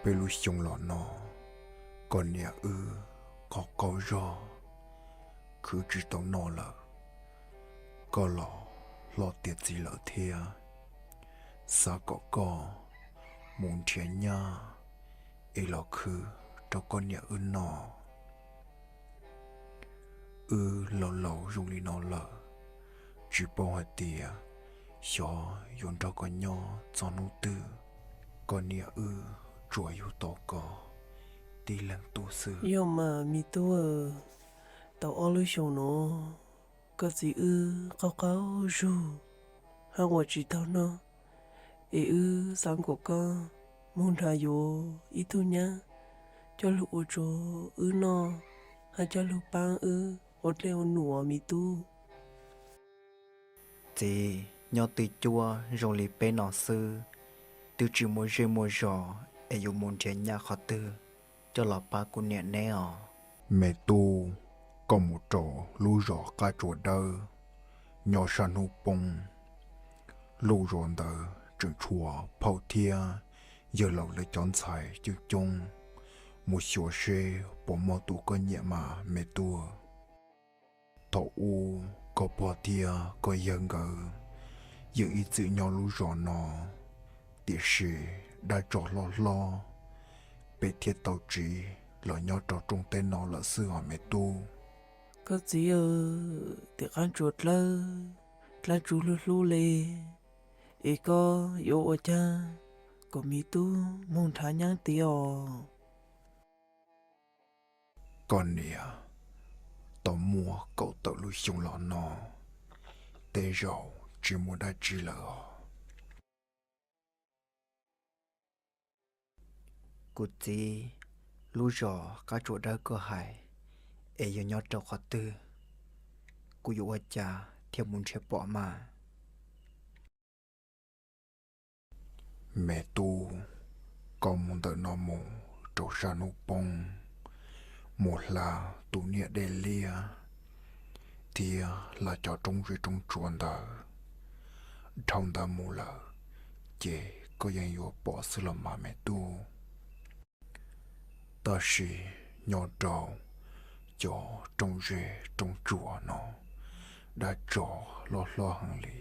Peb lub xyoo los no, koj niam wb qaug qaug zog, khwv tsis tau noj lawm. Koj los hlob tiav txiv lawm thiab, xav kom koj mus nrhiav nyab es los khwv rau koj niam wb noj. Wb laus laus zoo li no lawm, tsis paub hais tias xyov yuav nrog koj nyob txog hnub twg. Koj niam wb tsuas yug tau koj tib leeg tub xwb. Yog mas me tub, tau ob lub xyoo no koj txiv wb qaug qaug zug, hab ua tsis tau noj, es wb xav kom koj moog nrhav yuav ib tug nyab coj lug ua rua wb noj, hab coj lug paab wb ua dlej ua num os me tub. Txiv, nyob twj cuab zoo li peb no xwb, twb tsis muaj zej muaj zos es yuav mus nrhiav nyab qhov twg coj los pab kuv niam neb os. Me tub, koj mus rau lub zos Qab Tsua Dawb nyob sab hnub poob. Lub zos ntawd tseem tshuav phauj thiab yawg laus lawv cov ntxhais coob coob, mus xyuas seb puas muaj tus koj nyiam mas me tub. Thaum ub koj pog thiab koj yawg nkawd yeej ib txwm nyob lub zos no, tiam sis dab tsov hlob hlob, peb thiaj tau tsiv los nyob rau rooj teb no lawm xwb os me tub. Koj txiv, tim Qab Tsua Dlawb dlaab tsi hlub hlub le, es koj yuav ua caag kom me tub moog nrhav nyab tiav os. Koj niam, tau muaj kaum tawm lub xyoo los no, tej zaum tsis muaj dab tsi lawm os. Kuv txiv, lub zos Qab Tsua Dawb koj hais es yog nyob rau qhov twg? Kuv yuav ua cas thiaj mus nrhiav pom mas? Me tub, koj mus ntawm no mus rau sab hnub poob, mus hla tus niam dej liab thiab hla cov roob zeb roob tsua ntawd, dhau ntawd mus lawm ces koj yeej yuav pom xwb los mas me tub. Tab sis nyob rau cov roob zeb roob tsua no, dab tsov loj hlob heev li,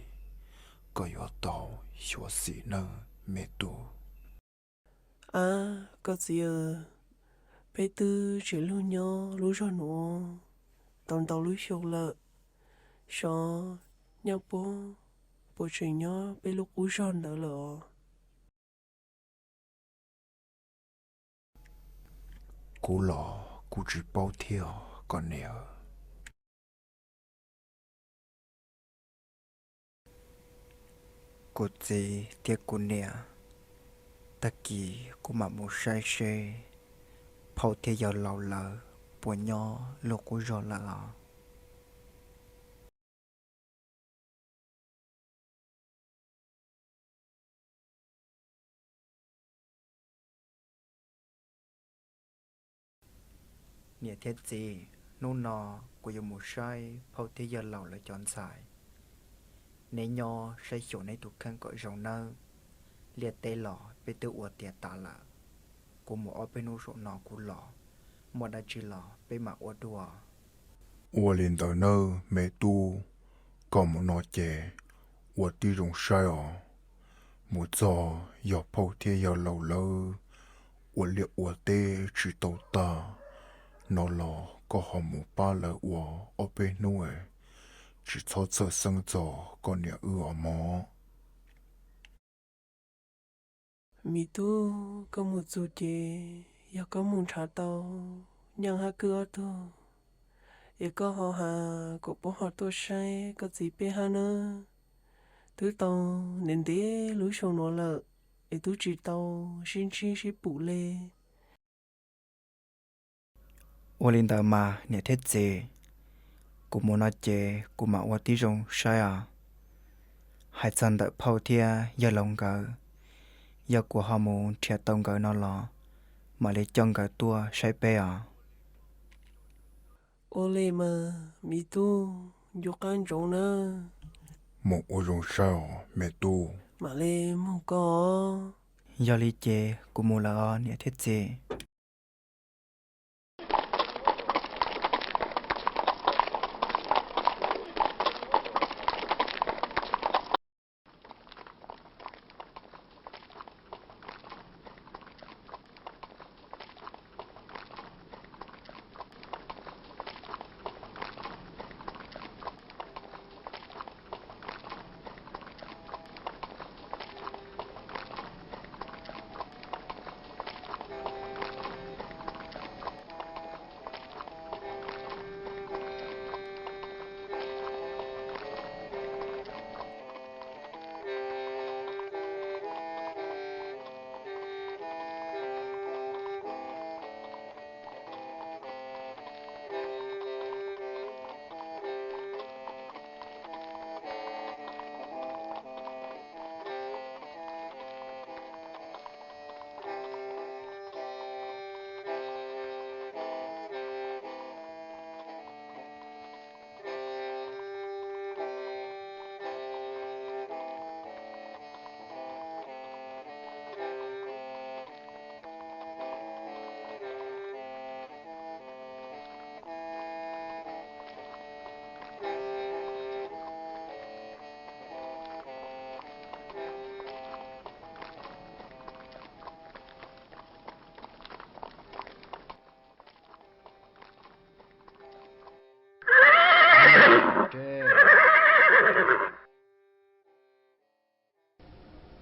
koj yuav tau xyuam xim nawb me tub. Ab, koj txiv, peb twb tsis lug nyob lub zog nuav tau ntau lub xyoo lawm, xyov nyaj puab puas tseem nyob peb lub qub zog ntawd lawm os. Kuv los kuv tsis paub thiab koj niam. Kuv txiv thiab kuv niam, tag kis kuv mam mus saib seb phauj thiab yawg laus lawv puas nyob lub qub zog lawm os. Niam thiab txiv, hnub no kuv yuav mus saib phauj thiab yawg laus lawv cov ntxhais. Neb nyob saib xyuas neb tus kheej kom zoo nawb. Liaj teb los peb twb ua tiav tas lawm. Kuv mus ob peb hnub saum no kuv los, muaj dab tsi los peb mam ua dua. Ua li ntawd nawb me tub, koj mus no ces ua tib zoo saib os. Mus txog yog phauj thiab yawg laus lawv ua liaj ua teb tsis tau tag no los koj ho mus pab lawv ua ob peb hnub, tsis txhob txhawj xeeb txog koj niam wb os mog. Me tub, koj mus txug ces yog koj mus nrhav tau nyaaj hab kwj ob tug, es koj ho has kom puab ho tuaj saib koj txiv peb hab nawb. Twb tau ntev ntev lub xyoo nuav lawm es tub tsis tau sib ntsib sib pum le. Ua li ntawd mas niam thiab txiv, kuv mus no ces kuv mam ua tib zoo saib os. Hais txog ntawm phauj thiab yawg laus nkawd, yog kuv ho mus nrhiav tau nkawd no los mam li coj nkawd tuaj saib peb os. Ua li mas me tub, nco qab ntsoov nawb. Mus ua zoo saib os me tub. Mam li mus koj. Yog li ces kuv mus lawm os niam thiab txiv.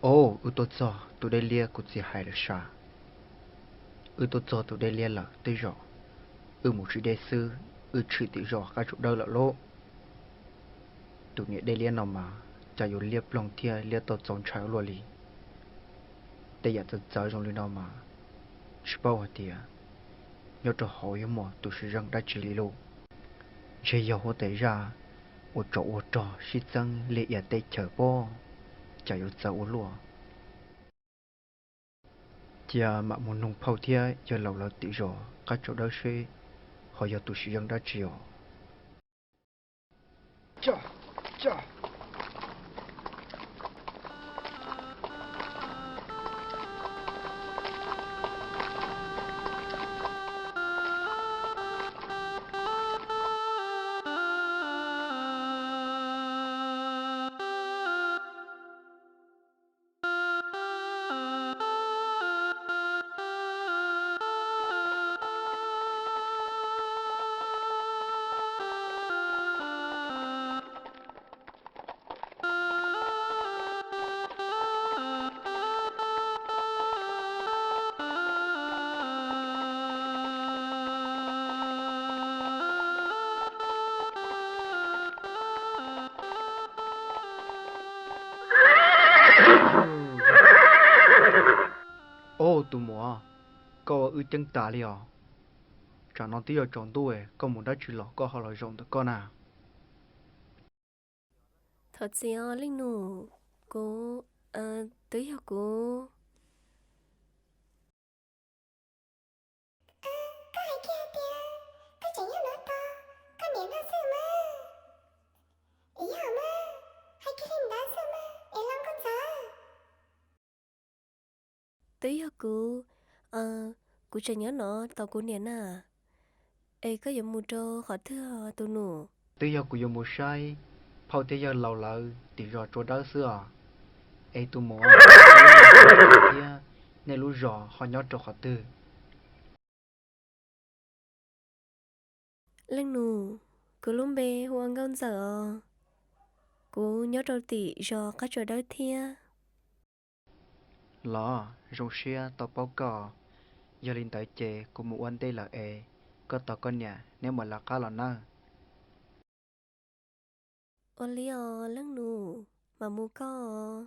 Au, wb tuaj txog tus dej liab kuv txiv hais lawm sas. Wb tuaj txog tus dej liab lawm tej zaum wb mus tsis deb xwb, wb tshwm tim zos qab tsuas dawb lawm lauj. Tus niam dej liab no mas cas yuav liab ploog thiab liab tau txaus ntshai ua luaj li. Tej yam txawv txawv zoo li no mas tsis paub hais tias nyob rau hauv yuav muaj tus siv zog dab tsi li lauj. Ntshe yog huab tais zaj uas tsov ua rog sib txeeb liaj ia teb chaws pob, cas yuav txawv ua luaj. Cia mam mus noog phauj thiab yawg laus lawv tim zos qab tsuas dawb seb ho yog tus siv zog dab tsi os. Au, tus muam, koj ua wb ceeb tas li os. Tsam no twb yuav tsaus ntuj, koj mus dab tsi los koj ho los zaum ntawm koj na? Thov txim os leej nus, kuv, twb yog kuv. Koj hais kiag tias koj tseem nyob no tos koj niam no xwb mas. Yog mas, hais kiag li ntawd xwb mas es los nkauj ntxawm. Twb yog kuv, kuv tseem nyob no tos kuv niam na. Es koj yuav mus rau qhov twg tus nus? Twb yog kuv yuav mus saib phauj thiab yawg laus lawv tim zos tsuas dawb xwb os. Es tus muam thiab nej lub zos ho nyob rau qhov twg? Leej nus, kuv lub npe hu ua Nkauj Ntxawm os. Kuv nyob rau tim zos qab tsuas dawb thiab. Los, zoo siab tau paub koj. Yog li ntawd ces kuv mus ua ntej lawm es koj tos koj niam neb mam lawv qab los nawb. Ua li os leej nus, mam mus koj os.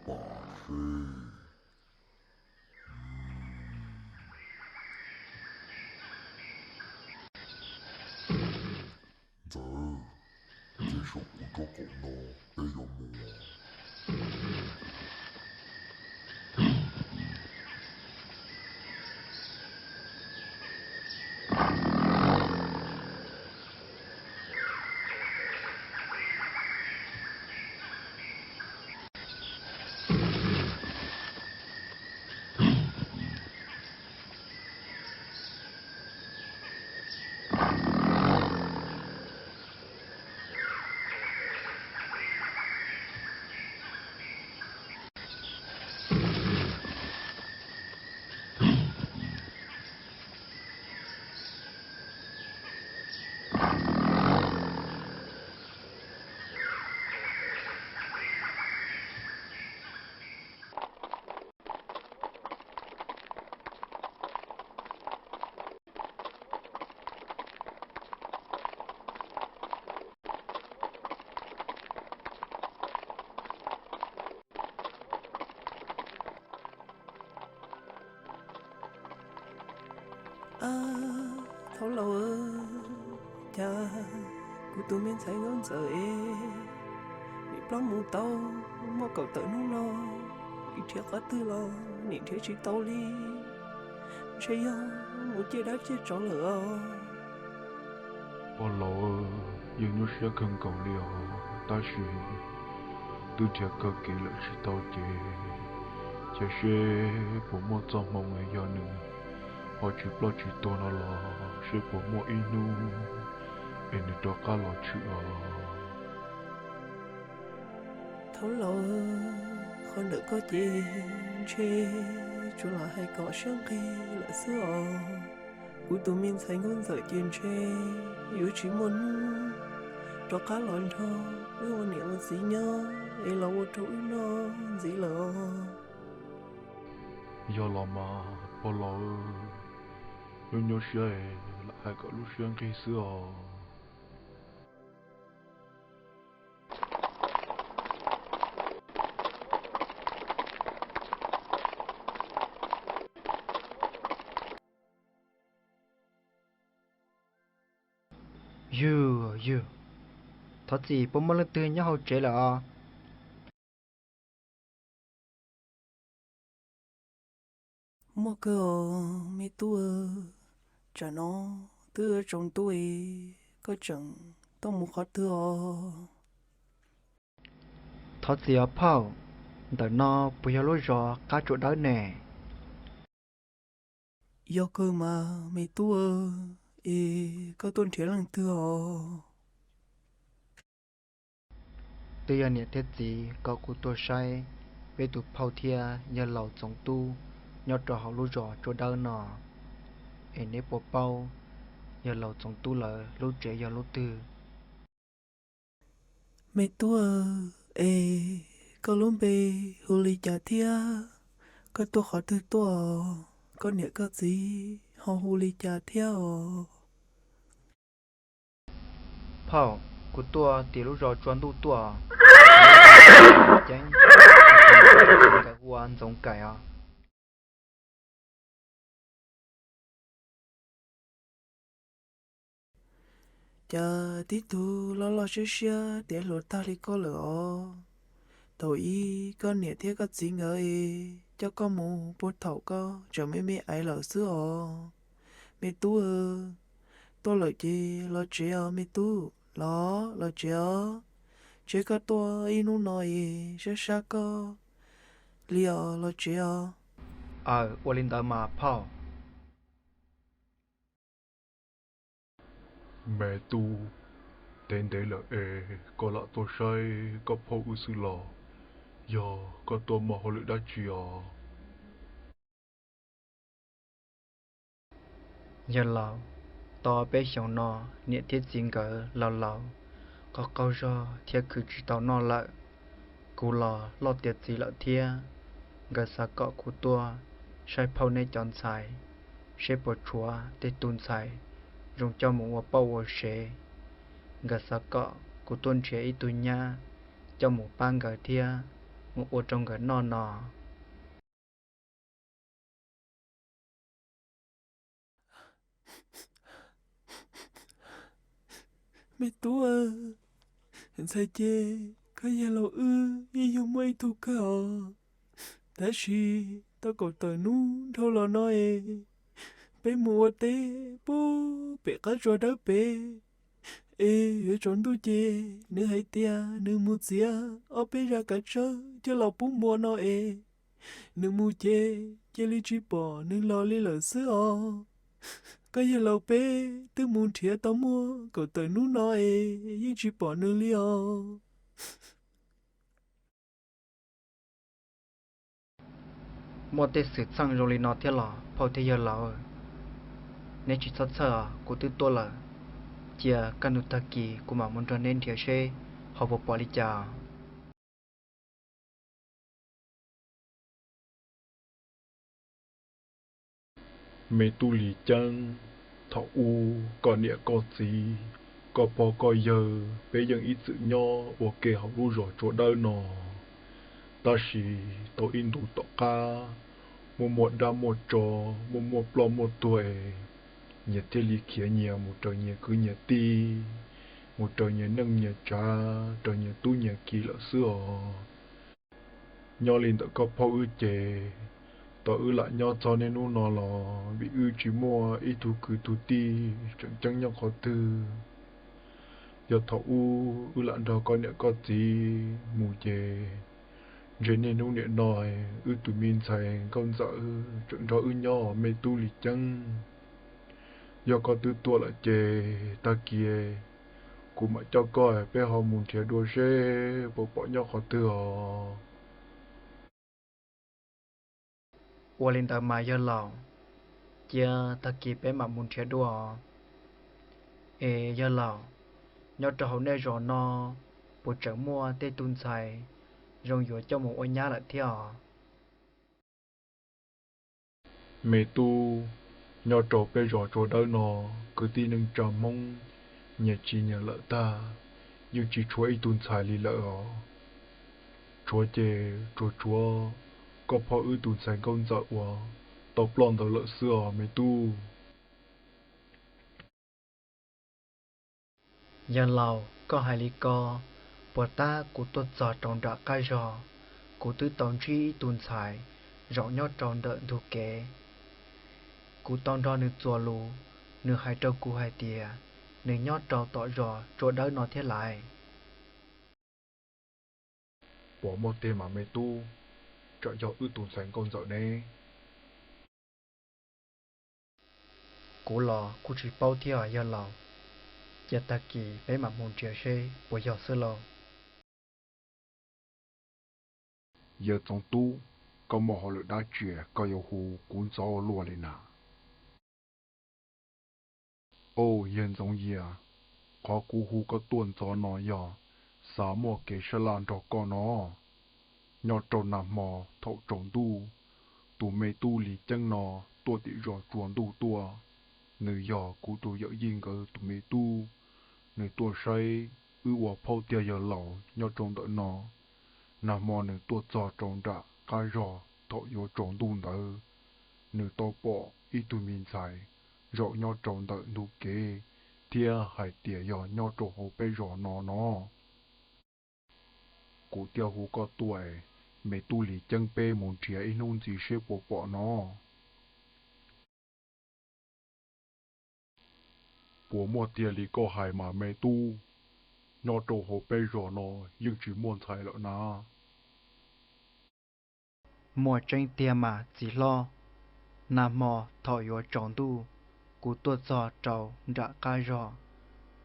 Seb, Ntxawm, ces saum kuv tsob qaum no peb yuav mus. Thaub laus, cas kuv tus me ntxhais Nkauj Ntxawm es nim ploj mus tau muaj kaum tawm hnub no, ib nrhiav qhov twg los nim nrhiav tsis tau li, ntshe yog mus ciaj dab ciaj tsov lawm os. Pog laus, yus nyuaj siab kawg nkaus li os, tab sis twb nrhiav kawg kev lawm tsis tau ces, cia seb puas muaj txoj hmoo yog nws ho tsis ploj tsis tuag no los seb puas muaj ib hnub es nws rov qab los tshwm os. Thaub laus, qhov ntawm koj ces ntshe tsuas lam hais kom siab nqig lawm xwb os. Kuv tus me ntxhais Nkauj Ntxawm ces ntshe yuav tsis muaj hnub rov qab los nrog wb ua niam ua txiv nyob es los ua rau wb noj ntxiv lawm os. Yog los mas pog laus, nyuaj nyuaj siab, lam hais kom lub siab nqig xwb os. Yug, yug, thov txim, puas muaj leej twg nyob hauv tsev lawm os? Muaj kawg os me tub, tsam no twb tsaus ntuj es koj tseem tuaj mus qhov twg os? Thov txim os phauj, ntawm no puas yog lub zos Qab Tsua Dawb ne? Yog kawg mas me tub, es koj tuaj nrhiav leej twg os? Twb yog niam thiab txiv kom kuv tuaj saib peb tus phauj thiab yawg laus Txoov Tub nyob rau hauv lub zos Tsua Dawb no, es neb puas paub yawg laus Txoov Tub lawv lub tsev yog lub twg? Me tub, es koj lub npe hu li cas thiab koj tuaj qhov twg tuaj? Koj niam koj txiv ho hu li cas thiab os? Phauj, kuv tuaj tim lub zos Tsua Ntuj tuaj. Ceeb, nkawd hu ua Ntxoov Kaim os. Cas tib tug loj loj siab siab tiav hluas tag li koj lawm os? Thaum ub koj niam thiab koj txiv nkawd es coj koj mus puag thaum koj tseem me me aiv lawm xwb os. Me tub, tuaj lawm ces los tsev os me tub, los los tsev os. Tseb koj tuaj ib hnub no es sab sab koj li os, los tsev os. Aw, ua li ntawd mas phauj. Me tub, ntev ntev lawm es koj lam tuaj saib koj phauj wb xwb los? Yog koj tuaj muaj hauj lwm dab tsi os? Yawg laus, tau peb xyoos no niam thiab txiv nkawd laus laus, qaug qaug zog thiab khwv tsis tau noj lawm. Kuv los loj tiav txiv lawm thiab, nkawd xav kom kuv tuaj saib phauj neb cov ntxhais, seb puas tshuav tej tus ntxhais zoo coj mus ua poj ua sev. Nkawd xav kom kuv tuaj nrhiav ib tug nyab coj mus pab nkawd thiab, mus ua rau nkawd noj no. Me tub, ntxhais ces koj yawg laus wb yeej yog muaj ib tug kawg os. Tab sis tau kaum tawm hnub dhau los no es peb mus ua teb pub pem qab tsua dawb pem es yuav tsaus ntuj ces nws hais tias nws mus txiav ob peb zaj kav tsawb coj los pub npua no es nws mus ces cia li tsis pom nws los li lawm xwb os. Koj yawg laus peb twb mus nrhiav tau muaj kaum tawm hnub no es yeej tsis pom nws li os. Muaj tej xwm txheej zoo li no thiab los phauj thiab yawg laus, neb tsis txhob txhawj os, kuv twb tuaj lawm. Cia kaj ntug tag kis kuv mam mus nrog neb nrhiav seb ho puas pom li cas. Me tub Lis Ceeb, thaum ub koj niam koj txiv, koj pog koj yawg peb yeej ib txwm nyob ua ke hauv lub zos Tsua Dawb no. Tab sis tau ib ntus tom qab, muaj muaj dab muaj tsov, muaj muaj ploj muaj tuag, nyias thiaj li khiav nyias mus raws nyias kwv nyias tij, mus raws nyias neej nyias tsav, raws nyias tub nyias kiv lawm xwb os. Nyob li ntawm koj phauj wb ces, tau wb lam nyob txog niaj hnub no los vim wb tsis muaj ib tug kwv tug tij tseem ceeb nyob qhov twg. Yog thaum ub wb lam nrog koj niam koj txiv mus ces, ntshe niaj hnub niam no wb tus me ntxhais Nkauj Ntxawm tseem nrog wb nyob me tub Lis Ceeb. Yog koj twb tuaj lawm ces tag kis kuv mam coj koj peb ho mus nrhiav dua seb puas pom nyob qhov twg os. Ua li ntawd mas yawg laus, cia tag kis peb mam mus nrhiav dua os. Es yawg laus, nyob rau hauv nej zos no puas tseem muaj tej tug ntxhais zoo yuav coj mus ua nyab lawm thiab os? Me tub, nyob rau peb zos Tsua Dawb no, kwv tij neej tsa Hmoob nyias tsis nyias lawm tag, yeej tsis tshuav ib tug ntxhais li lawm os. Tshuav ces tsuas tshuav koj phauj wb tus ntxhais Nkauj Ntxawm uas tau ploj ntawd lawm xwb os me tub. Yawg laus, koj hais li ko, puas tab kuv tuaj txog rau nram qab zog, kuv twb tau ntsib ib tug ntxhais zaum nyob rau ntawm ntug kev. Kuv tau nrog nws txuas lus, nws hais rau kuv hais tias nws nyob rau tom zos Tsua Dawb no thiab lais. Puas muaj tiag mas me tub, tsam yog wb tus ntxhais Nkauj Ntxawm ne? Kuv los kuj tsis paub thiab os yawg laus, cia tag kis peb mam mus nrhiav seb puas yog xwb lauj. Yawg Txoov Tub, koj muaj hauj lwm dab tsi koj yuav hu kuv ntxov ua luaj li na? Au yawg Ntxoov Yias, qhov kuv hu koj tuaj ntxov no yog xav muaj kev sab laj nrog koj no. Nyob rau nag hmo thaum tsaus ntuj, tus me tub Lis Ceeb no tuaj tim zos Tsua Ntuj tuaj. Nws yog kuv tus yawm yij nkawd tus me tub. Nws tuaj saib wb ua phauj thiab yawg laus nyob rau ntawm no. Nag hmo nws tuaj txog rau nram qab zog thaum yuav tsaus ntuj ntawd, nws tau pom ib tug me ntxhais zaum nyob rau ntawm ntug kev thiab hais tias yog nyob rau hauv peb zos no no. Kuv thiaj hu koj tuaj, me tub Lis Ceeb, peb mus nrhiav ib hnub ntxiv seb puas pom no. Puas muaj tiag li koj hais mas me tub? Nyob rau hauv peb zos no yeej tsis muaj ntxhais lawm na. Muaj tseeb tiag mas txiv hlob. Nag hmo thaum yuav tsaus ntuj, kuv tuaj txog rau nram qab zog,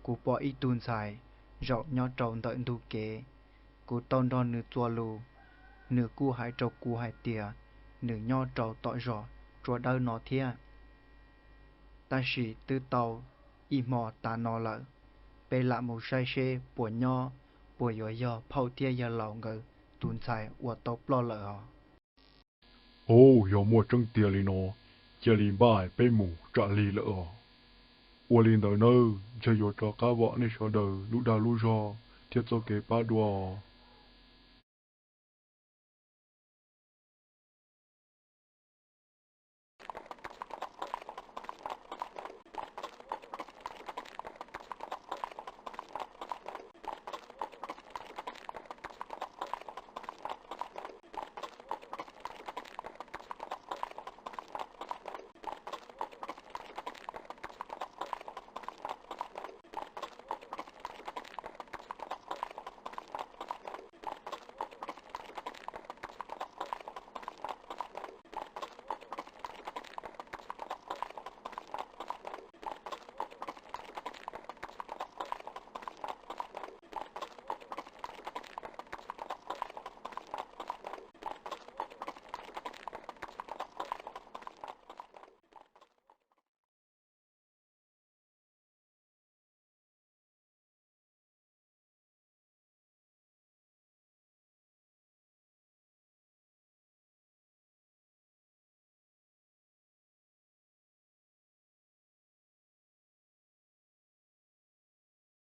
kuv pom ib tug ntxhais zaum nyob rau ntawm ntug kev. Kuv tau nrog nws txuas lus, nws kuj hais rau kuv hais tias nws nyob rau tom zos Tsua Dawb no thiab. Tab sis twb tau ib hmo tas no lawm, peb lam mus saib seb puas nyob, puas yuav yog phauj thiab yawg laus nkawd tus ntxhais uas tau ploj lawm os. Au, yog muaj tseeb tiag li no, cia li npaj peb mus tsam lig lawm os. Ua li ntawd nawb, ntshe yuav rov qab vam nej sawv daws lub dag lub zog thiab txoj kev pab dua.